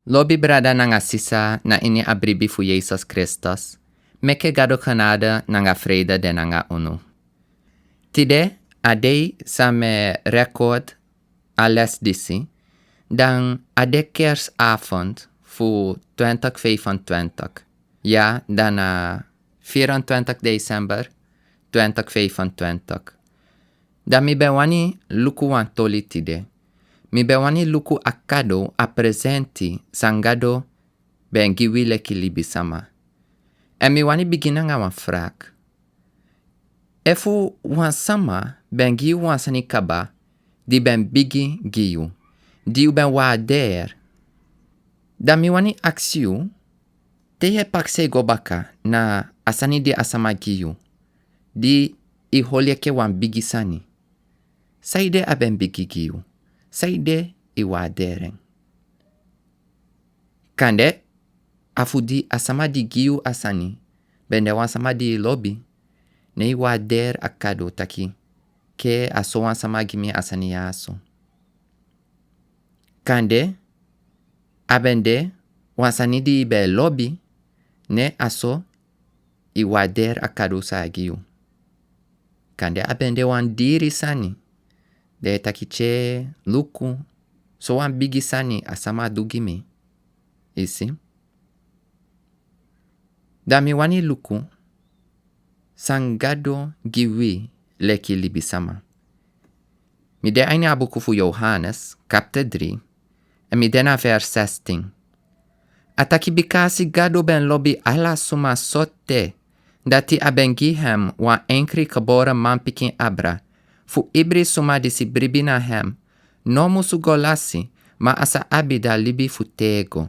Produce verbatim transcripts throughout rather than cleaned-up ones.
Lobi brada nanga sisa na ini a bribi fu Yesus Kristus, meke Gado genade nanga vrede de nanga unu. Tide a dei san mi e record a les disi, dan a de kerstavond fu twintig vijfentwintig. Ya, dan na vierentwintig december twintig vijfentwintig. Dan mi ben wani luku wan toli tide. Mi ben wani luku a kado, a presenti san Gado ben gi wi leki libisama. Èn mi wani bigin nanga wan vraag. Efu wan sama ben gi yu wan sani kaba di ben bigi gi yu, di yu ben waardeer, dan mi wani aksi yu, te yu e pakisei go baka na a sani di a sama gi yu, di i holi enke wan bigi sani. Saide a ben bigi gi yu? Saide i waardeer en? Kande a fu di a sama di gi yu a sani ben de wan sama di i lobi, ne i waardeer a kado taki, ke a so wan sama gi mi a sani ya so. Kande a ben de wan sani di i ben lobi, ne a so i waardeer a kado san a gi yu. Kande a ben de wan diri sani, dan i e taki, tye, luku, so wan bigi sani a sama du gi mi. I si? Dan mi wani luku san Gado gi wi leki libisama. Mi de a ini a buku fu Yohanes, kapte dri, èn mi de na vers zestien. A taki, bikasi Gado ben lobi ala suma so te, dati a ben gi hem wan enkri gebore manpikin abra, fu ibri suma disi bribi na hem no musu go lasi, ma a sa abi da libi fu tego.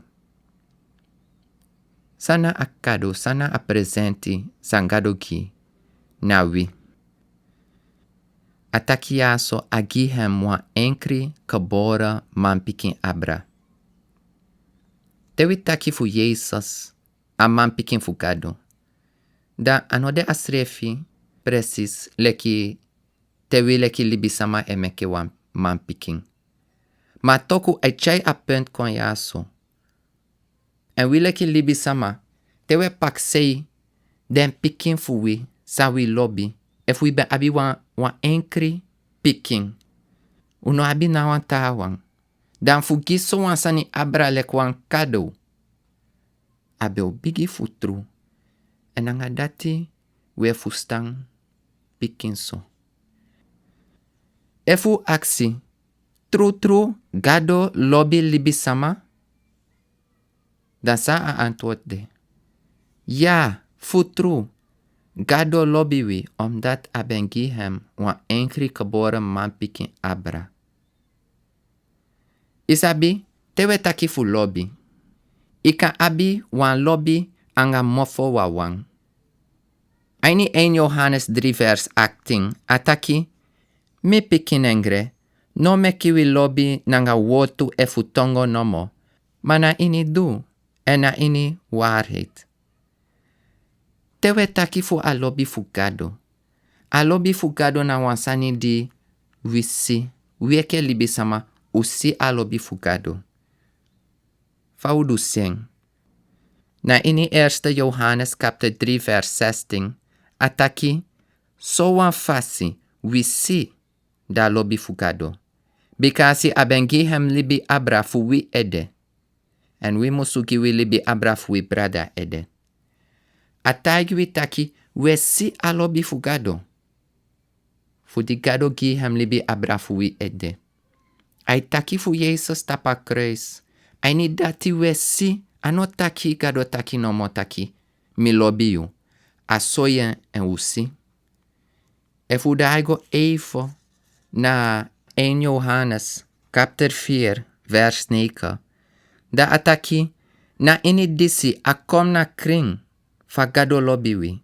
San na a kado, san na a presenti san Gado gi na wi? A taki ya so, a gi hem wan enkri gebore manpikin abra. Te wi taki fu Yesus, a manpikin fu Gado, dan a no de a srefi presis leki te wi leki libisama e meke wan manpikin. Ma toku a e tyai a punt kon ya so. Èn wi leki libisama, te wi e pakisei den pikin fu wi san wi lobi, efu wi ben abi wan, wan enkri pikin, un no abi na wan taawan, dan fu gi so wan sani abra leki wan kado, a ben o bigi fu tru. Èn nanga dati wi e fustan pikinso. Efu un aksi, trutru Gado lobi libisama? Dan san a antwoord de? Ya, fu tru, Gado lobi wi, omdat a ben gi hem wan enkri gebore manpikin abra. I sabi, te wi e taki fu lobi, i kan abi wan lobi anga mofo wawan. A ini één Yohanes drie vers achttien, a taki, mi pikinengre, no meki wi lobi nanga wortu efu tongo nomo, ma na ini du, èn na ini waarheid. Te wi e taki fu a lobi fu Gado, a lobi fu Gado na wan sani di wi si, wi enke libisama, un si a lobi fu Gado. Fa un du si en? Na ini eerste Yohanes kapte drie vers zestien, a taki, so wan fasi wi si da lobi fu Gado, bikasi a ben gi hem libi abra fu wi ede. Èn wi musu gi wi libi abra fu wi brada ede. A taigi wi taki wi e si a lobi fu Gado, fu di Gado gi hem libi abra fu wi ede. A e taki fu Yesus tapu a kruis. A ini dati wi e si, a no taki Gado taki nomo taki, mi lobi yu. A soi en èn un si. Efu un daai go even na één Yohanes, kapitel vier, vers negen, dan a taki, na ini disi a kon na krin fa Gado lobi wi.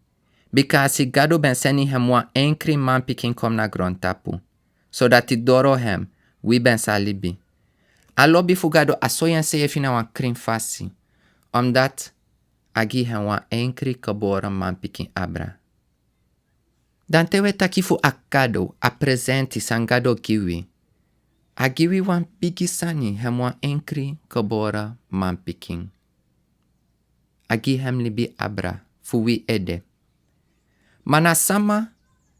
Bikasi Gado ben seni hem wan enkri manpikin kon na grontapu, sodati doro hem wi ben sa libi. A lobi fu Gado a soi ensrefi na wan krin fasi, omdat a gi hem wan enkri gebore manpikin abra. Dan te wi e taki fu a kado, a presenti san Gado gi wi, A gi wi wan bigi sani, hem wan enkri gebore manpikin. A gi hem libi abra fu wi ede. Ma na sama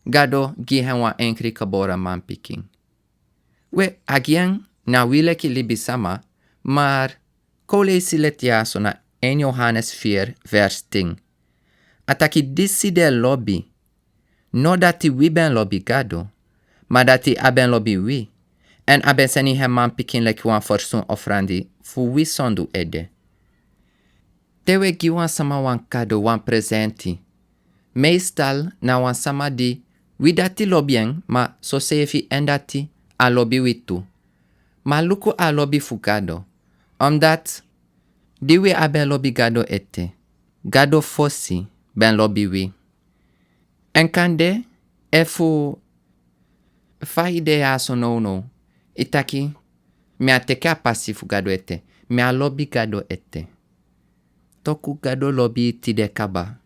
Gado gi hem wan enkri gebore manpikin? We, a gi en na wi leki libisama, maar kon leisi leti dyaso na één Johannes vier vers tien. A taki: disi de lobi, no dati wi ben lobi Gado, ma dati a ben lobi wi, en a ben seni hem manpikin leki wan fersun ofrandi fu wi sondu ede. Te wi e gi wan sama wan kado, wan presenti, meestal na wan sama di wi dati lobi en, ma soseefi en dati a lobi wi tu. Ma luku a lobi fu Gado, omdat di wi á ben lobi Gado ete, Gado fosi ben lobi wi. En kande efu fa i de dyaso nownow, i taki: mi á teki a pasi fu Gado ete, mi á lobi Gado ete. Toku Gado lobi i tide kaba.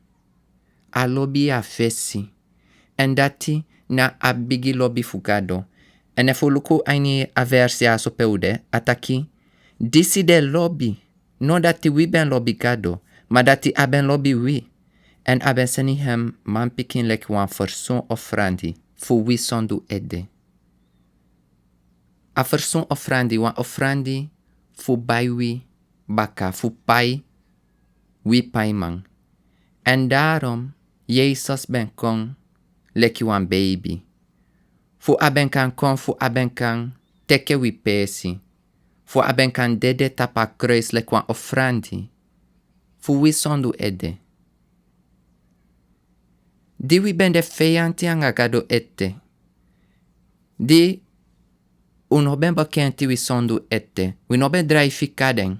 A lobi i a fesi. En dati na a bigi lobi fu Gado. En efu un luku a ini a vers dyaso pe un de, a taki: disi de lobi, no dati wi ben lobi Gado, ma dati a ben lobi wi, en a ben seni hem manpikin leki wan fersun ofrandi fu wi sondu ede. A fersun ofrandi, wan ofrandi fu bai wi baka, fu pai wi paiman. En daarom Yesus ben kon leki wan beibi. Fu a ben kan kon, fu a ben kan teki wi peesi. Fu a ben kan dede tapu a kruis leki wan ofrandi fu wi sondu ede. Di wi ben de feyanti anga Gado ete, di un no ben bekenti wi sondu ete, wi no ben drai fika den,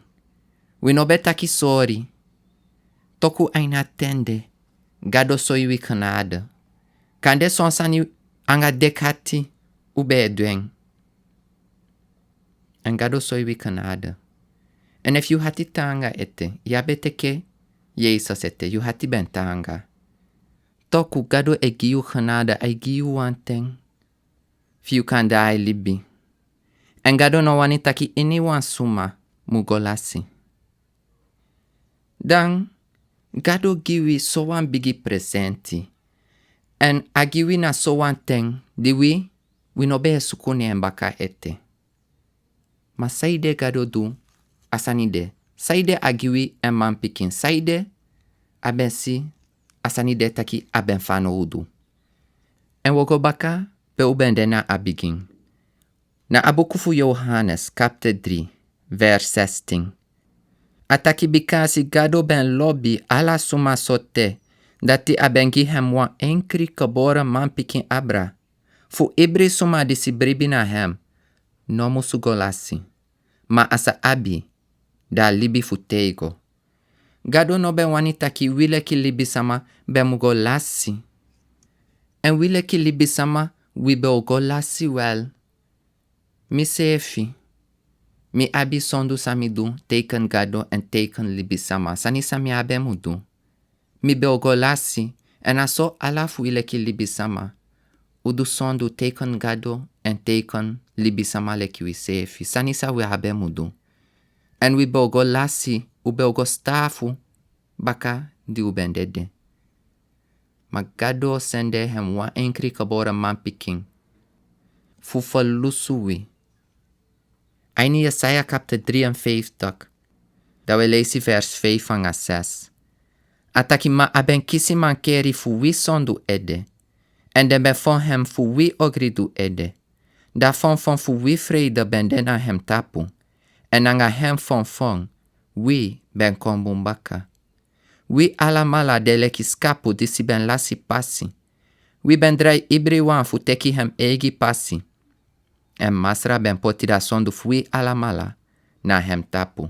wi no ben taki sori, toku a ini a ten de Gado soi wi genade. Kande son sani anga deki ati un ben e du en. En Gado soi wi genade. En efu yu hati taanga ete, yu á ben teki Yesus ete, yu hati ben taanga. Toku Gado e gi yu genade, a e gi yu wan ten fi yu kan daai libi. En Gado no wani taki iniwan suma mu go lasi. Dan Gado gi wi sowan bigi presenti. En a gi wi na sowan ten di wi, wi no ben e suku na en baka ete. Ma saide Gado du a sani de? Saide a gi wi en manpikin? Saide a ben si a sani de taki a ben fanowdu? En wi o go baka pe un ben de na a bigin. Na a buku fu Yohanes, kapte dri, vers sestin. A taki: bikasi Gado ben lobi ala suma sote, dati a ben gi hem wan enkri gebore manpikin abra, fu ibri suma disi bribi na hem no musu go lasi, ma a sa abi da libi fu têgo. Gado no ben wani taki wi leki libisama ben mu go lasi. En wi leki libisama, wi ben o go lasi wel. Miseefi, mi abi sondu san mi du teiken Gado en teiken libisama, sani san mi á ben mu du. Mi ben o go lasi, en na so ala fu wi leki libisama, un du sondu teiken Gado en teiken libisama leki wiseefi, sani san wi á ben mu du. En wi ben o go lasi, un ben o go staafu baka di un ben dede. Ma Gado sende hem wan enkri gebore manpikin fu ferlusu wi. A ini Yesaya kapte dri en fiftig, dan wi e leisi vers fif anga ses. A taki: ma a ben kisi mankeri fu wi sondu ede, en den ben fon hem fu wi ogridu ede. Da fonfon fu wi freide ben de na hem tapu, en anga hem fonfon wi ben kon bun baka. Wi alamala de leki skapu disi ben lasi pasi. Wi ben drai ibriwan fu teki hem eigi pasi. En Masra ben poti da sondu fu wi alamala na hem tapu.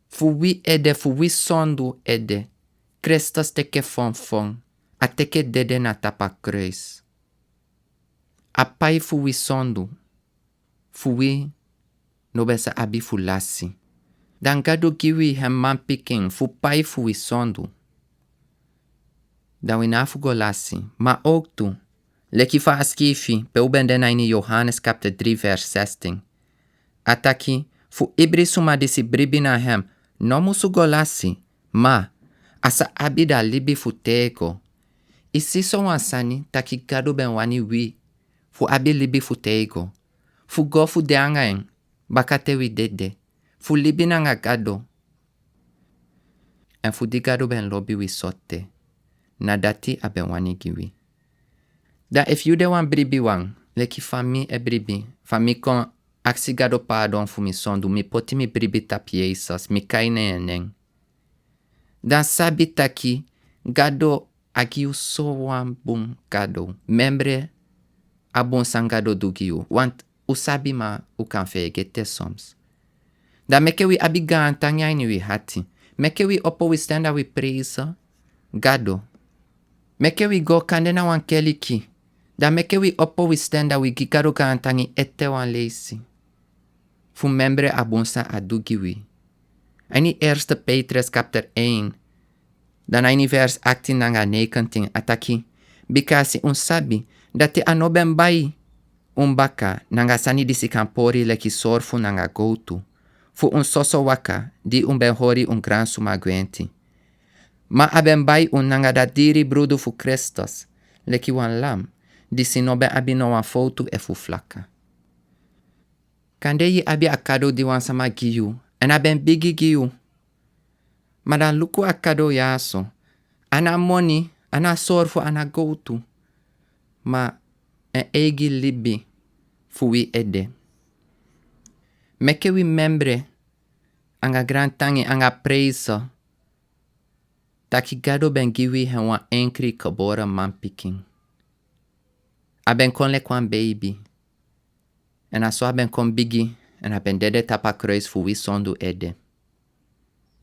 Fu wi ede, fu wi sondu ede, Kristus teki fonfon, a teki dede na tapu a kruis. A pai fu wi sondu, fu wi no ben sa abi fu lasi. Dan Gado gi wi hem manpikin fu pai fu wi sondu. Dan wi no abi fu go lasi, ma ook tu, Leki fa a skifi pe un ben de na ini Yohanes kapte dri vers sestin. A taki fu ibri suma disi bribi na hem no musu go lasi, ma a sa abi da libi fu tego. I si sowan sani taki Gado ben wani wi fu abi libi fu tego, fu go fu de anga en baka te wi dede, fu libi nanga Gado. Èn fu di Gado ben lobi wi sote, na dati a ben wani gi wi. Dan efu yu de wan bribiwan, leki fa mi e bribi, fa mi kon aksi Gado paadon fu mi sondu, mi poti mi bribi tapu Yesus, mi kai na en nen. Dan sabi taki Gado a gi yu sowan bun kado. Memre a bun san Gado du gi yu. Want un sabi ma un kan feegete soms. Dan meke wi abi gaantangi a ini wi hati. Meke wi opo wi sten da wi preisi Gado. Meke wi go kande na wan keliki. Dan meke wi opo wi sten da wi gi Gado gaantangi ete wan leisi fu memre a bun san a du gi wi. A ini Eerste Petrus kapter één, dan a ini vers achttien nanga negentien a taki: Bikasi un sabi dati a no ben bai un baka nanga sani disi kan pori leki sorfu nanga gowtu, fu un soso waka di un ben hori un gransuma gwenti. Ma a ben bai un nanga da diri brudu fu Kristus, leki wan lam disi no ben abi no wan fowtu efu flaka. Kande yu abi a kado di wan sama gi yu, èn a ben bigi gi yu. Ma dan luku a kado ya so. A no moni, a no sorfu, a no gowtu. Ma en eigi libi fu wi ede. Meke wi memre, anga grantangi, anga preisi, taki Gado ben gi wi en wan enkri gebore manpikin. A ben kon leki wan beibi. Èn a so a ben kon bigi, èn a ben dede tapu a kruis fu wi sondu ede.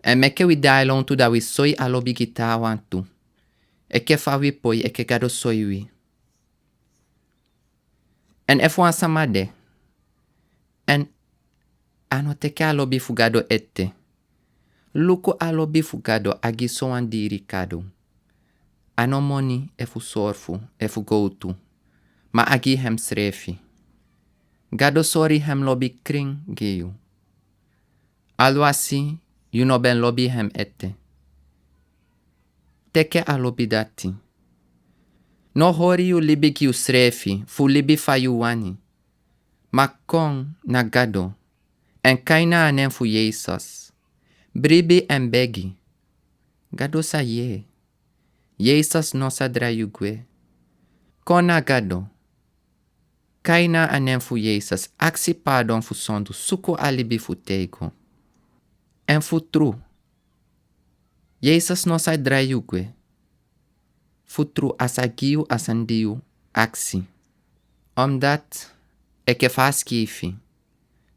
Èn meke wi daai lontu da wi soi a lobi gi taawan tu. Enke fa wi poi, enke Gado soi wi. Èn efu wan sama de, èn a no teke a lobi fu Gado ete. Luku a lobi fu Gado a gi sowan diri kado. A no moni efu sorfu, efu gowtu, ma a gi hemsrefi. Gado sori hem lobi krin gi yu. Alwasi yu no ben lobi hem ete. Teke a lobi dati. No hori yu libi gi yusrefi, fu libi fa yu wani. Ma kon na Gado, èn kai na a nen fu Yesus. Bribi èn begi. Gado sa yee. Yesus no sa drai yu gwe. Kon na Gado. Kai na a nen fu Yesus, aksi paadon fu sondu, suku a libi fu teigo. Èn fu tru, Yesus no sa drai yu gwe. Fu tru a sa gi yu a sani di yu aksi. Omdat, enke fa a skifi,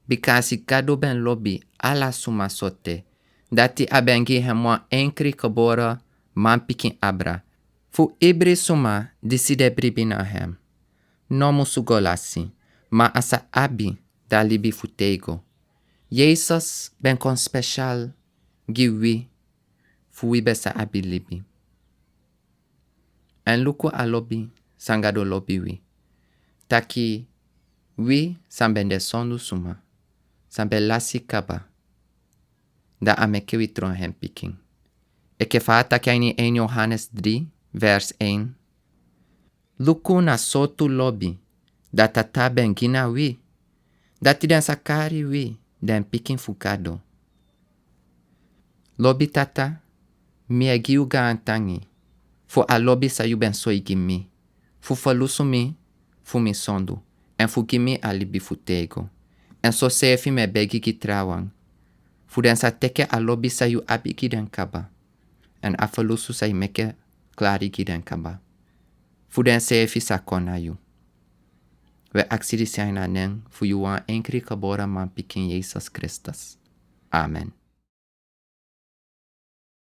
bikasi Gado ben lobi ala suma sote, dati a ben gi hem wan enkri gebore manpikin abra, fu ibri suma disi de bribi na hem no musu go lasi, ma a sa abi da libi fu teigo. Yesus ben kon spesial gi wi, fu wi ben sa abi libi. Èn luku a lobi san Gado lobi wi. Taki wi san ben de sondu suma, san ben lasi kaba, da a meke wi tron hen pikin. Enke fa a taki a ini één Yohanes drie, vers één. Luku na sortu lobi da Tata ben gi na wi, dati den sa kari wi den pikin fu Gado. Lobi Tata, mi e gi yu gaantangi fu a lobi san yu ben soi gi mi, fu ferlusu mi fu mi sondu, èn fu gi mi a libi fu teigo. Èn soseefi mi e begi gi trawan, fu den sa teke a lobi san yu abi gi den kaba, èn a ferlusu san yu meke klari gi den kaba, fu denseefi sa kon na yu. Wi e aksi disi a ini a nen fu yu wan enkri gebore manpikin Yesus Kristus. Amen.